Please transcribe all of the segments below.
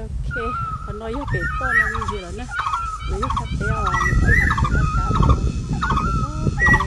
Ok, qhov no yog pem toj no me ntsis lawm na. Nws yog qhov teb os, nws twb mus pem laj kab no. Pem,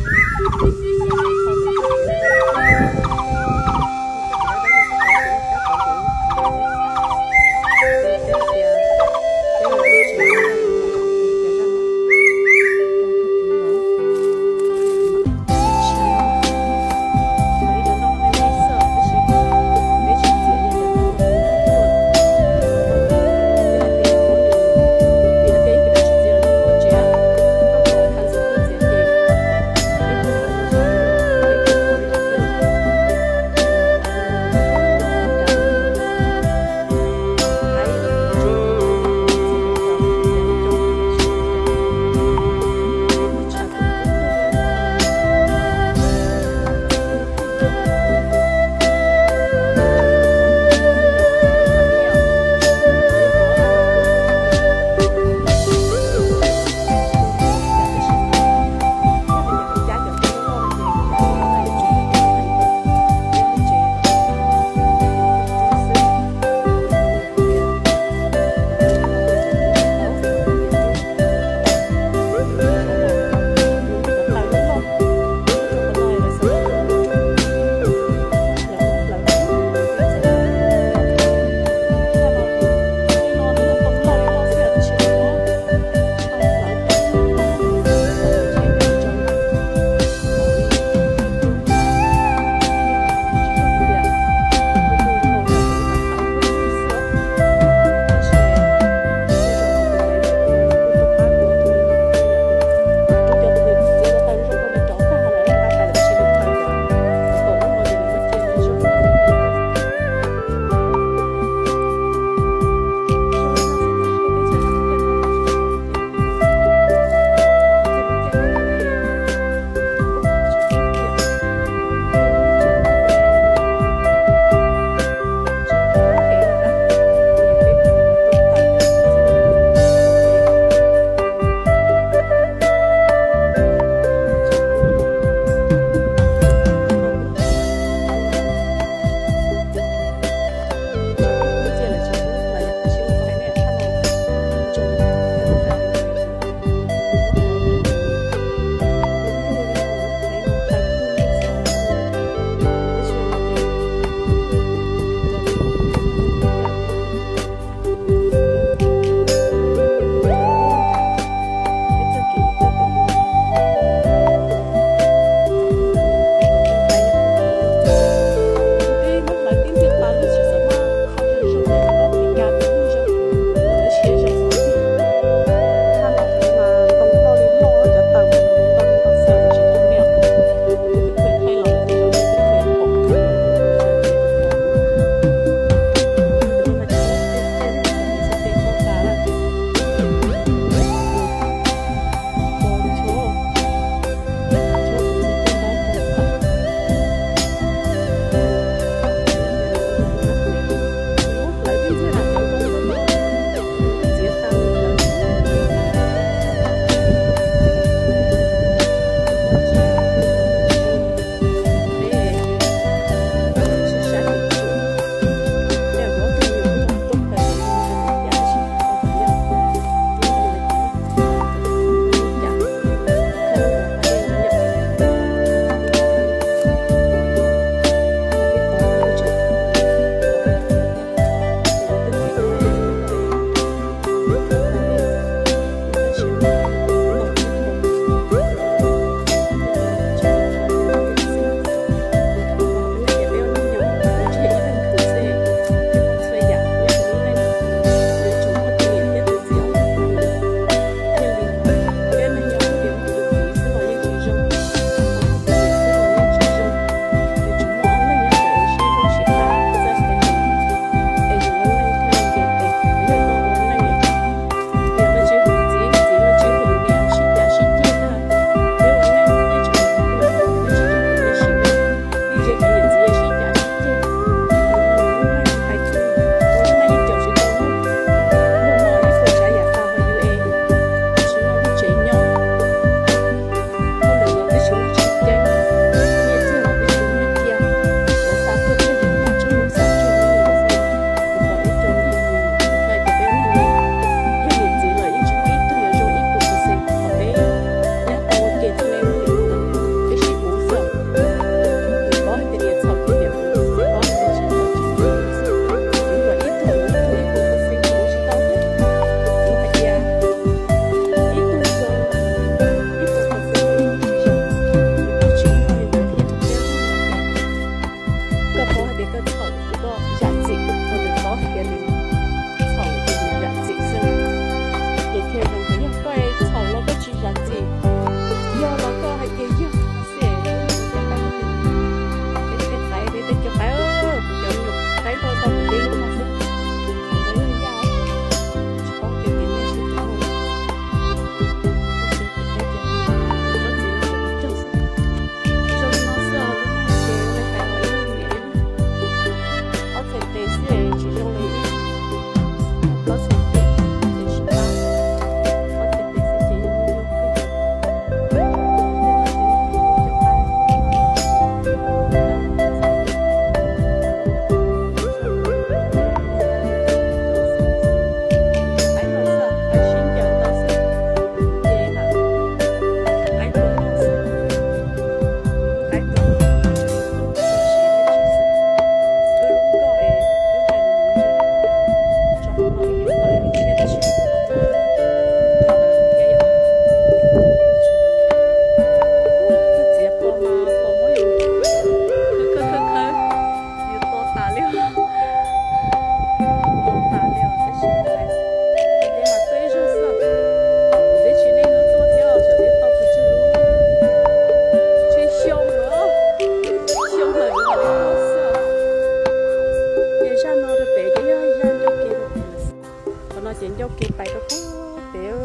Ces ncauj kev pais rau puag pem,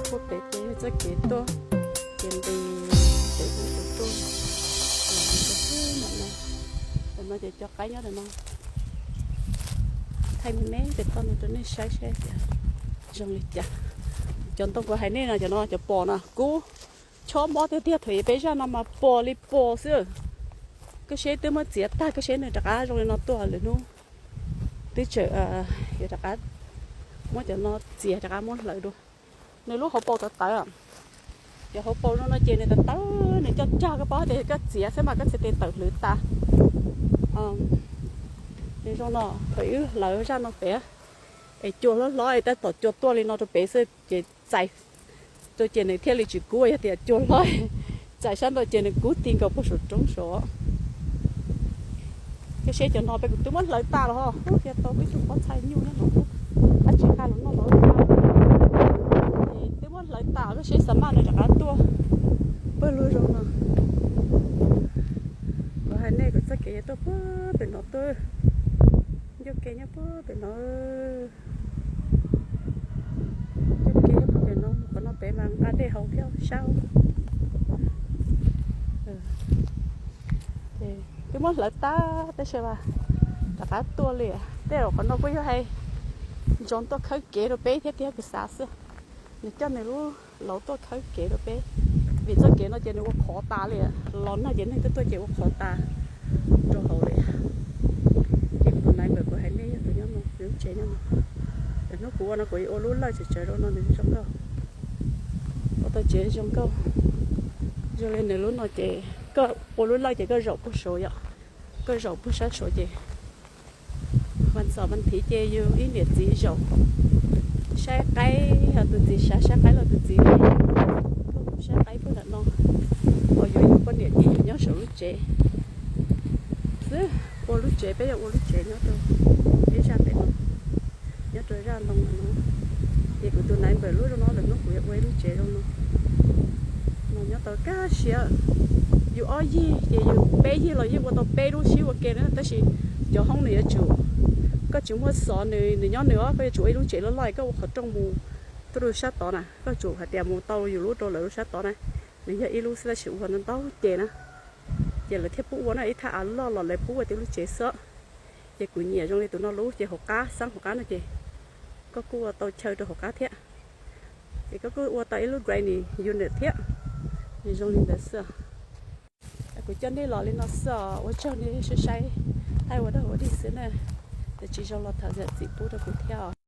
puag pem ces yog txoj kev tuaj, ces nqis pem ub pem tuaj. Tam no ces cov qaib nyob ntawm no, thaij me me pem toj no rau nej saib saib tias zoo li cas. Cov ntoo kuv hais nej no, cov no cov pos no kuv chob mob tiag tiag, thaum peb zaj no mas pos li pos xwb. Koj seb twb muab txiav tag, koj seb nws rov qab zoo li no tuaj lwm hnub. Twb tseem yuav rov qab muab cov no txiav rov qab muab hlawv dua. Nws lub hauv paus tawv tawv, cov hauv paus zoo no ces nws tawv tawv, nws coj cag, koj paub tias koj txiav xwb mas koj txhais tes tawm hlwv tas. Nws zoo no, thaum wb hlawv zaj no pem es cua hlob hlob es tab tom cua tuaj li no rau pem xwb ces txais rau ces nws thiaj li tsis kub, yog tias cua hlob txais sab ntawd ces nws kub ti nkaus puag saum roob saud. Koj seb cov no peb kuv twb muab hlawv tas los ho, ub, thiaj tau ib tug pob txha nyuj nyob no, dab tsi nqa los noj los. Twb muab hlawv tas, koj seb xav maj nws rov qab tuaj pawg lug zoo no. Kuv hais nej, kuv txoj kev yuav tuaj puag pem no tuaj, ncauj kev nyob puag pem no. Ncauj kev nyob puag pem no, qhov no pem mas nqa dej haus thiab sab. Twb muab hlawv tas tab sis mas rov qab tuaj li. Tej zaum qhov no kuj yog hais ntsoov tuaj khawb kev rau peb thiab tiag, kuv xav xwb. Nws coj nws lub lauv tuaj khawb kev rau peb, vim txoj kev no ces nws ua qhov tas li, los nag ces neeg tuaj tuaj ces ua qhov tas rau hauv li. Ces kuv tus neighbor kuv hais nej yog tus nyob no, nws lub tsev nyob no. Lwm hnub kuv ua no kuv yuav ua lub lawj tsawv tsawv rau no nws zoo nkauj. Ua tau tsev zoo nkauj. Zoo li nws lub no ces koj ua lub lawj ces koj zaum puag saud yom, koj zaum puag sab saud ces vas ntxov vas thiv ces yus ib niam txiv zaum saib qaib, ho tus txiv saib, saib qaib los tus txiv saib qaib puag nram no, ho yuav yus poj niam ces yus nyob saum lub tsev xwb. Ua lub tsev, peb yuav ua lub tsev nyob rau ib zaj pem no, nyob rau zaj ntoo no. Ces kuv tus neighbor lub zoo no, lwm hnub kuv yuav ua ib lub tsev zoo no. No nyob tau kaj siab. Yus ob yig ces yus peb yig los yeej ua tau peb lub sib ua ke na, tab sis cov hoob nws yuav tsum, koj tsis muaj xov nws, nws nyob nws os, koj yuav tsum ua ib lub tsev loj loj, koj ua qhov rooj mus tuaj rau sab tod na, koj tsum hais tias mus tau yus lub rau lawv lub sab tod na. Nws yog ib lub xwb tab sis ua ntau ntau ces na, ces lawv thiaj pub ua na, ib thaj av loj los lawv pub ua tib lub tsev xwb. Ces kuv nyiam zoo li tus no lub, ces hauv qab, xab hauv qab no ces koj kuj ua tau chaw rau hauv qab thiab. Ces koj kuj ua tau ib lub granny unit thiab, nws zoo li ntawd xwb. Kuv coj nej los li no xwb os, ua tsaug nej saib saib, thaij ua dog ua dig xwb na. Ces tsis zoo los thov zam txim pub rau kuv thiab os.